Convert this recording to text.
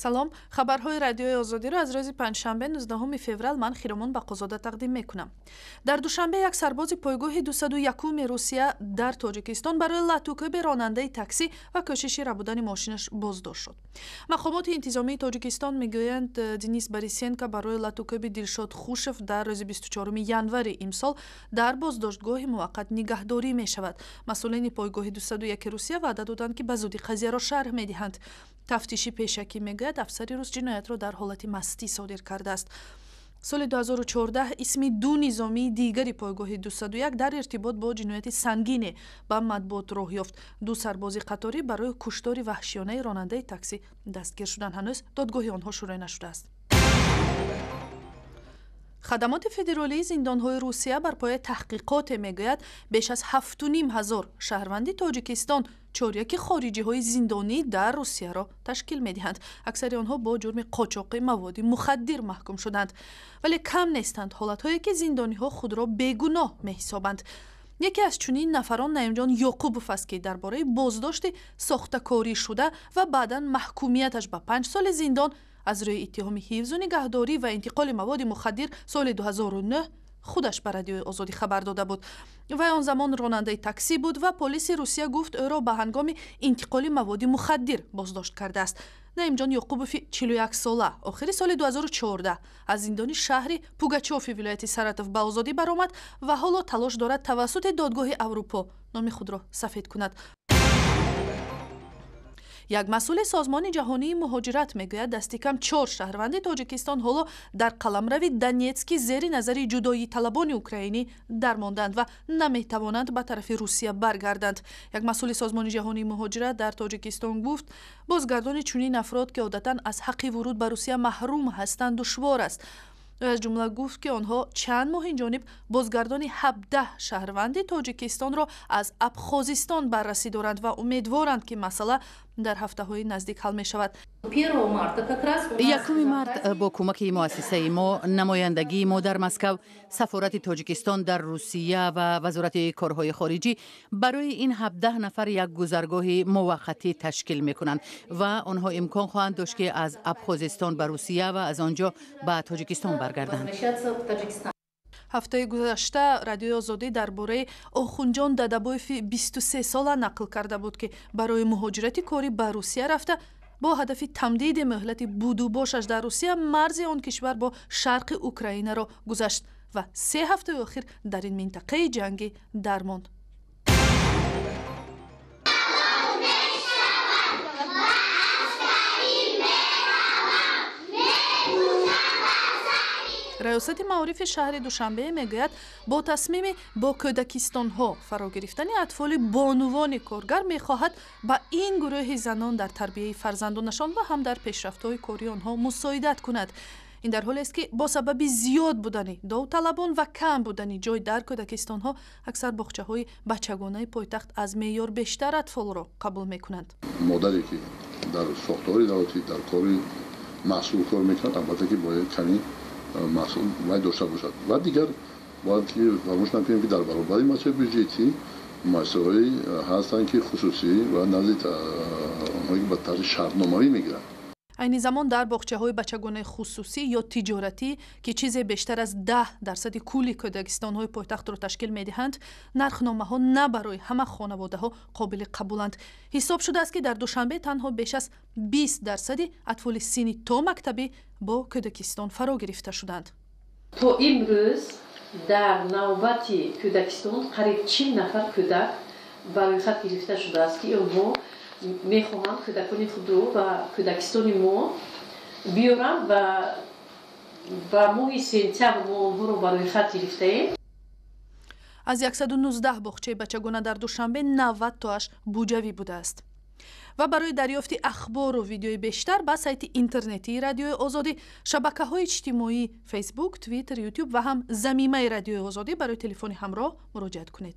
Салом, хабарҳои Радиои Озодиро аз рӯзи панҷшанбе, 19 феврал, ман Хиромон Бақозода тақдим мекунам. Дар Душанбе як сарбози пойгоҳи 201-уми Русия дар Тоҷикистон барои латукӯби ронандаи таксӣ ва кӯшиши рабудани мошинаш боздошт шуд. Мақомоти интизомии Тоҷикистон мегӯянд, Денис Борисенко барои латукӯби Дилшод Хушев дар рӯзи 24 январи имсол дар боздоштгоҳи муваққат нигаҳдорӣ мешавад. Масъулини пойгоҳи 201 Русия ваъда доданд, ки ба зудӣ қазияро шарҳ медиҳанд. Тафтиши пешакӣ мегӯяд, афсари рус ҷиноятро дар ҳолати мастӣ содир кардааст. Соли 2014 исми ду низомии дигари пойгоҳи 201 дар иртибот бо ҷинояти сангине ба матбуот роҳ ёфт. Ду сарбози қаторӣ барои куштори ваҳшиёнаи ронандаи таксӣ дастгир шуданд. Ҳанӯз додгоҳи онҳо шурӯъ нашудааст. Хадамоти федералии зиндонҳои Русия бар пояи таҳқиқоте мегӯяд, беш аз 7500 шаҳрванди Тоҷикистон чоряки хориҷиҳои зиндонӣ дар Русияро ташкил медиҳанд. Аксари онҳо бо ҷурми қочоқи маводи мухаддир маҳкум шуданд. Вале кам нестанд ҳолатҳое, ки зиндониҳо худро бегуноҳ меҳисобанд. Яке аз чунин нафарон Наимҷон Ёқубов аст, ки дар бораи боздошти сохтакорӣ шуда ва баъдан маҳкумияташ ба 5 соли зиндон аз рӯи иттиҳоми ҳифзу нигаҳдорӣ ва интиқоли маводи мухаддир соли 2009 худаш ба Радиои Озодӣ хабар дода буд. Вай он замон ронандаи таксӣ буд ва полиси Русия гуфт, ӯро ба ҳангоми интиқоли маводи мухаддир боздошт кардааст. Наимҷон Ёқубови 41 сола охири соли 2014 аз зиндони шаҳри Пугачофи вилояти Саратов ба озодӣ баромад ва ҳоло талош дорад тавассути Додгоҳи Аврупо номи худро сафед кунад. Як масъули Созмони Ҷаҳонии Муҳоҷират мегӯяд, дасти кам чор шаҳрванди Тоҷикистон ҳоло дар қаламрави Донетски зери назари ҷудоиталабони украинӣ дармонданд ва наметавонанд ба тарафи Русия баргарданд. Як масъули Созмони Ҷаҳонии Муҳоҷират дар Тоҷикистон гуфт, бозгардони чунин афрод, ки одатан аз ҳаққи вуруд ба Русия маҳрум ҳастанд, душвор аст. Аз ҷумла гуфт, ки онҳо чанд моҳ инҷониб бозгардони 17 шаҳрванди Тоҷикистонро аз Абхозистон баррасӣ доранд ва умедворанд, ки масъала дар ҳафтаҳои наздик ҳал мешавад. 1 март бо кӯмаки муассисаи мо, намояндагии мо дар Москав, сафорати Тоҷикистон дар Русия ва Вазорати корҳои хориҷӣ барои ин 17 нафар як гузаргоҳи муваққатӣ ташкил мекунанд ва онҳо имкон хоҳанд дошт, ки аз Абхозистон ба Русия ва аз он ҷо ба Тоҷикистон баргарданд. Ҳафтаи гузашта Радиои Озодӣ дар бораи Охунҷон Дадабоеви 23 сола нақл карда буд, ки барои муҳоҷирати корӣ ба Русия рафта, бо ҳадафи тамдиди муҳлати будубошаш дар Русия марзи он кишвар бо шарқи Украинаро гузашт ва 3 ҳафтаи охир дар ин минтақаи ҷангӣ дармонд. Раёсати маорифи шаҳри Душанбе мегӯяд, бо тасмими бо кӯдакистонҳо фаро гирифтани атфоли бонувони коргар мехоҳад ба ин гурӯҳи занон дар тарбияи фарзандонашон ва ҳам дар пешрафтҳои кори онҳо мусоидат кунад. Ин дар ҳолест, ки бо сабаби зиёд будани довталабон ва кам будани ҷой дар кӯдакистонҳо аксар боғчаҳои бачагонаи пойтахт аз меъёр бештар атфолро қабул мекунанд. Модаре ки дар сохторҳои давлатӣ дар кори маҳсул кор мекунад, албатта ки бояд ками маҳсул вай дошта бошад. Ва дигар бояд ки фаромӯш накунем, ки дар баробари муассисаҳои бюҷетӣ муассисаҳое ҳастанд, ки хусусӣ ва назди онҳое ки ба тарзи шартномавӣ мегиранд. Айни замон дар боғчаҳои бачагонаи хусусӣ ё тиҷоратӣ, ки чизе бештар аз 10 дарсади кулли кӯдакистонҳои пойтахтро ташкил медиҳанд, нархномаҳо на барои ҳама хонаводаҳо қобили қабуланд. Ҳисоб шудааст, ки дар Душанбе танҳо беш аз 20 дарсади атфоли синни томактабӣ бо кӯдакистон фаро гирифта шуданд. То имрӯз дар навбати кӯдакистон қариб 40 нафар кӯдак ба рӯйхат гирифта шудааст, ки онҳо мехоҳанд кӯдакони худро ба кӯдакистони мо биёранд ва ба моҳи сентябр мо онҳоро ба рӯйхат гирифтаем. Аз 119 боғчаи бачагона дар Душанбе 90 тоаш буҷавӣ будааст. Ва барои дарёфти ахбору видеои бештар ба сайти интернетии Радиои Озодӣ, шабакаҳои иҷтимоӣ, Фейсбук, Твиттер, Ютуб ва ҳам замимаи Радиои Озодӣ барои телефони ҳамроҳ муроҷиат кунед.